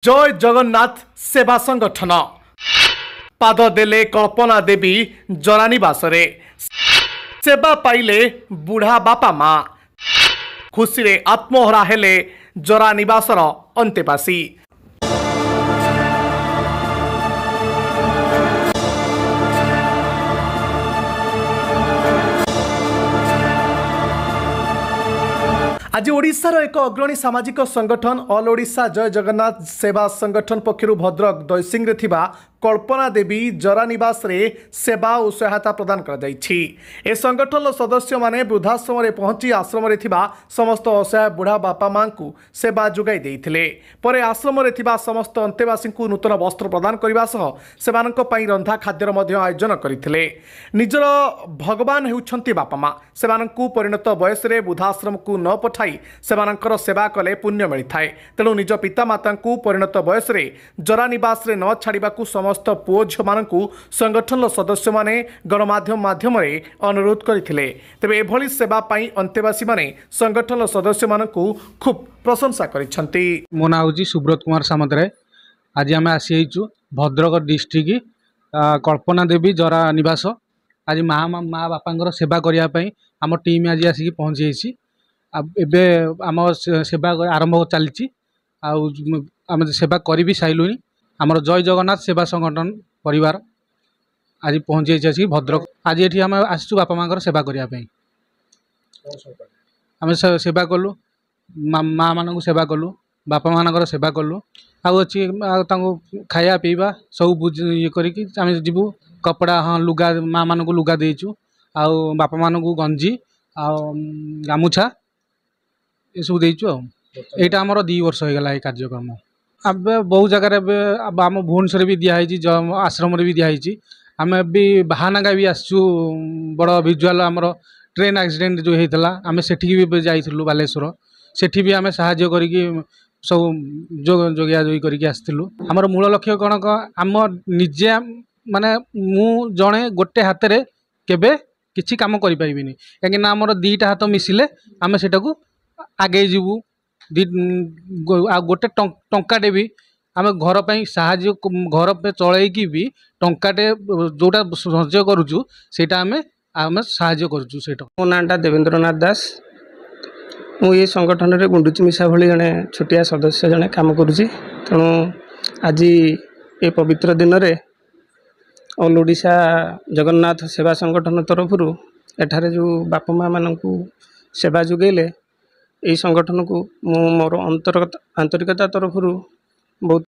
ଜୟ ଜଗନ୍ନାଥ ସେବା ସଂଗଠନ ପାଦ ଦେଲେ କଳ୍ପନା ଦେବୀ ଜରାନିବାସରେ, ସେବା ପାଇଲେ ବୁଢ଼ା ବାପା ମା, ଖୁସିରେ ଆତ୍ମହରା ହେଲେ ଜରାନିବାସର ଅନ୍ତେବାସୀ। ଆଜି ଓଡ଼ିଶାର ଏକ ଅଗ୍ରଣୀ ସାମାଜିକ ସଂଗଠନ ଅଲ୍ ଓଡ଼ିଶା ଜୟ ଜଗନ୍ନାଥ ସେବା ସଂଗଠନ ପକ୍ଷରୁ ଭଦ୍ରକ ଦୈସିଂରେ ଥିବା କଳ୍ପନା ଦେବୀ ଜରାନିବାସରେ ସେବା ଓ ସହାୟତା ପ୍ରଦାନ କରାଯାଇଛି। ଏ ସଂଗଠନର ସଦସ୍ୟମାନେ ବୃଦ୍ଧାଶ୍ରମରେ ପହଞ୍ଚି ଆଶ୍ରମରେ ଥିବା ସମସ୍ତ ଅସହାୟ ବୁଢ଼ା ବାପା ମାଙ୍କୁ ସେବା ଯୋଗାଇ ଦେଇଥିଲେ। ପରେ ଆଶ୍ରମରେ ଥିବା ସମସ୍ତ ଅନ୍ତେବାସୀଙ୍କୁ ନୂତନ ବସ୍ତ୍ର ପ୍ରଦାନ କରିବା ସହ ସେମାନଙ୍କ ପାଇଁ ରନ୍ଧା ଖାଦ୍ୟର ମଧ୍ୟ ଆୟୋଜନ କରିଥିଲେ। ନିଜର ଭଗବାନ ହେଉଛନ୍ତି ବାପା ମା, ସେମାନଙ୍କୁ ପରିଣତ ବୟସରେ ବୃଦ୍ଧାଶ୍ରମକୁ ନ ପଠାଇ ସେମାନଙ୍କର ସେବା କଲେ ପୁଣ୍ୟ ମିଳିଥାଏ। ତେଣୁ ନିଜ ପିତାମାତାଙ୍କୁ ପରିଣତ ବୟସରେ ଜରାନିବାସରେ ନ ଛାଡ଼ିବାକୁ ସମସ୍ତ ପୁଅ ଝିଅମାନଙ୍କୁ ସଂଗଠନର ସଦସ୍ୟମାନେ ଗଣମାଧ୍ୟମ ମାଧ୍ୟମରେ ଅନୁରୋଧ କରିଥିଲେ। ତେବେ ଏଭଳି ସେବା ପାଇଁ ଅନ୍ତେବାସୀମାନେ ସଂଗଠନର ସଦସ୍ୟମାନଙ୍କୁ ଖୁବ୍ ପ୍ରଶଂସା କରିଛନ୍ତି। ମୋ ନାଁ ହେଉଛି ସୁବ୍ରତ କୁମାର ସାମନ୍ତରାୟ। ଆଜି ଆମେ ଆସିଯାଇଛୁ ଭଦ୍ରକ ଡିଷ୍ଟ୍ରିକ୍ଟ କଳ୍ପନା ଦେବୀ ଜରା ନିବାସ। ଆଜି ମା ବାପାଙ୍କର ସେବା କରିବା ପାଇଁ ଆମ ଟିମ୍ ଆଜି ଆସିକି ପହଞ୍ଚି ଯାଇଛି। ଆଉ ଏବେ ଆମ ସେବା ଆରମ୍ଭ ଚାଲିଛି, ଆଉ ଆମେ ସେବା କରି ବି ସାରିଲୁଣି। ଆମର ଜୟ ଜଗନ୍ନାଥ ସେବା ସଂଗଠନ ପରିବାର ଆଜି ପହଞ୍ଚି ଯାଇଛି ଆସିକି ଭଦ୍ରକ। ଆଜି ଏଠି ଆମେ ଆସିଛୁ ବାପା ମାଆଙ୍କର ସେବା କରିବା ପାଇଁ। ଆମେ ସେବା କଲୁ, ମା ମାନଙ୍କୁ ସେବା କଲୁ, ବାପା ମାନଙ୍କର ସେବା କଲୁ। ଆଉ ଅଛି ଆଉ ତାଙ୍କୁ ଖାଇବା ପିଇବା ସବୁ ଇଏ କରିକି ଆମେ ଯିବୁ। କପଡ଼ା, ହଁ, ଲୁଗା, ମା ମାନଙ୍କୁ ଲୁଗା ଦେଇଛୁ, ଆଉ ବାପାମାନଙ୍କୁ ଗଞ୍ଜି ଆଉ ଗାମୁଛା ଏସବୁ ଦେଇଛୁ। ଆଉ ଏଇଟା ଆମର 2 ବର୍ଷ ହେଇଗଲା ଏଇ କାର୍ଯ୍ୟକ୍ରମ। ଏବେ ବହୁ ଜାଗାରେ, ଏବେ ଆମ ଭୁବନେଶ୍ୱରରେ ବି ଦିଆହେଇଛି, ଆଶ୍ରମରେ ବି ଦିଆହେଇଛି। ଆମେ ବି ବାହାନଗା ବି ଆସିଛୁ। ବଡ଼ ଭିଜୁଆଲ୍ ଆମର ଟ୍ରେନ୍ ଆକ୍ସିଡେଣ୍ଟ ଯେଉଁ ହେଇଥିଲା, ଆମେ ସେଠିକି ବି ଯାଇଥିଲୁ ବାଲେଶ୍ୱର। ସେଠି ବି ଆମେ ସାହାଯ୍ୟ କରିକି ସବୁ ଯୋଗିଆ ଯୋଗି କରିକି ଆସିଥିଲୁ। ଆମର ମୂଳ ଲକ୍ଷ୍ୟ କ'ଣ? ଆମ ନିଜେ ମାନେ ମୁଁ ଜଣେ ଗୋଟେ ହାତରେ କେବେ କିଛି କାମ କରିପାରିବିନି, କାହିଁକିନା ଆମର 2ଟା ହାତ ମିଶିଲେ ଆମେ ସେଇଟାକୁ ଆଗେଇ ଯିବୁ। ଆଉ ଗୋଟେ ଟଙ୍କାଟେ ବି ଆମେ ଘର ପାଇଁ ସାହାଯ୍ୟ, ଘର ଚଳେଇକି ବି ଟଙ୍କାଟେ ଯେଉଁଟା ସଞ୍ଚୟ କରୁଛୁ, ସେଇଟା ଆମେ ସାହାଯ୍ୟ କରୁଛୁ ସେଇଟା। ମୋ ନାଁଟା ଦେବେନ୍ଦ୍ରନାଥ ଦାସ। ମୁଁ ଏ ସଂଗଠନରେ ଗୁଣ୍ଡୁଚି ମିଶା ଭଳି ଜଣେ ଛୋଟିଆ ସଦସ୍ୟ ଜଣେ କାମ କରୁଛି। ତେଣୁ ଆଜି ଏ ପବିତ୍ର ଦିନରେ ଅଲ୍ ଓଡ଼ିଶା ଜଗନ୍ନାଥ ସେବା ସଂଗଠନ ତରଫରୁ ଏଠାରେ ଯେଉଁ ବାପା ମାଆମାନଙ୍କୁ ସେବା ଯୋଗାଇଲେ, ଏହି ସଂଗଠନକୁ ମୁଁ ମୋର ଆନ୍ତରିକତା ତରଫରୁ ବହୁତ